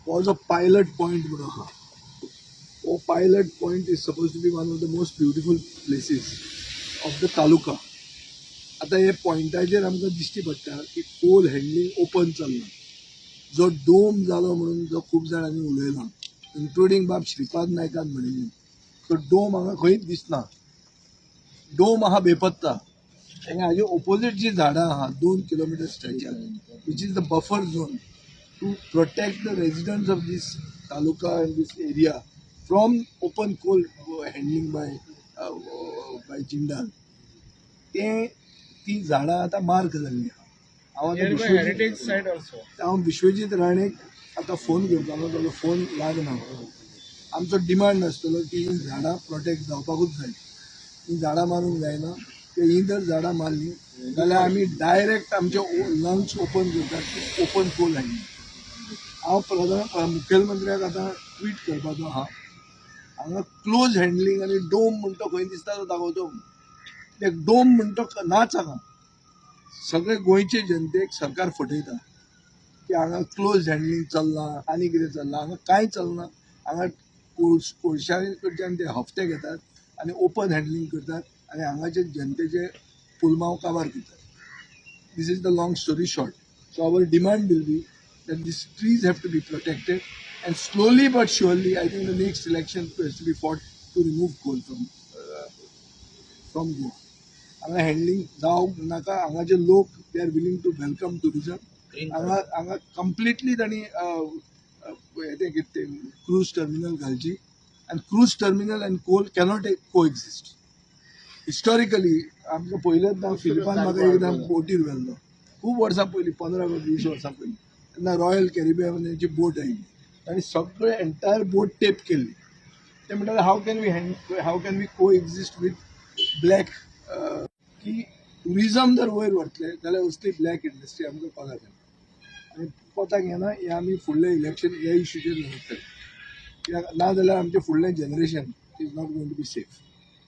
हो जो pilot point म्हणून आहा, हो Pilot Point is supposed to be one of the most beautiful places of the taluka. आतां हे पॉयंटाचेर आमकां दिश्टी पडटा की कोल हँडलिंग ओपन चल्लां. जो डोम जालो म्हणून जो खूब जाणांनी उलयलां, इन्क्लुडींग बाब श्रीपाद नायकान म्हणिल्लें, तो डोम हांगा खंयच दिसना. डोम आहा बेपत्ता आनी हाजे ओपोजीट जी झाडां आहा 2 kilometre स्ट्रेचार, which is the buffer zone to protect the residents of this taluka and this area from open coal handling by Jindal, ते ती झाडां आतां मार्क जाल्ली आहा. हांव आतां हेरिटेज सायट ऑल्सो. हांव विश्वजीत राणेक आतां फोन करतालो, ताजो फोन लागना. आमचो डिमांड आसतलो की ही झाडां प्रोटेक्ट जावपाकूच जाय. ही झाडां मारूंक जायना. ते ही जर झाडां मारली जाल्यार आमी डायरेक्ट आमचे लंग्स ओपन करतात ओपन कोल हँडलिंग. हांव प्रधान मुखेलमंत्र्याक आतां ट्वीट करपाचो आहा, हांगा क्लोज हँडलिंग आनी डोम म्हणटा खंय दिसता तो दाखोवचो. ते डोम म्हणटा नाच हांगा. सगळे गोंयचे जनतेक सरकार फटयता की हांगा क्लोज हँडलिंग चल्लां आनी कितें चल्लां. हांगा कांय चलना. हांगा कोळशा कडच्यान ते हफ्ते घेतात आनी ओपन हँडलिंग करतात आनी हांगाचे जनतेचे पुलमांव काबार करतात. This is the long story short. So our demand will be that these trees have to be protected, and slowly but surely, I think the next election has to be fought to remove coal from Goa. हांगा handling जावंक नाका. हांगाचे लोक, they are willing to welcome tourism. हांगा हांगा completely तांणी हें कितें तें क्रूज टर्मिनल घालची आनी cruise terminal and coal cannot coexist. Historically आमकां पयलेच ना, फिलिपान म्हाका एकदां बोटीर व्हेल्लो खूब वर्सां पयलीं, 15-20 वर्सां पयलीं. तेन्ना रॉयल कॅरिबियनाची बोट आयिल्ली. तांणी सगळे एंटायर बोट टेप केल्ली. ते म्हणटाले, How can we co-exist with black?" की टुरिजम जर वयर व्हरतले जाल्यार असली ब्लॅक इंडस्ट्री आमकां कोताक येना आनी कोताक येना. हें आमी फुडलें इलेक्शन ह्या इश्यूचेर लढतले, कित्याक ना जाल्यार आमचें फुडलें generation is not going to be safe.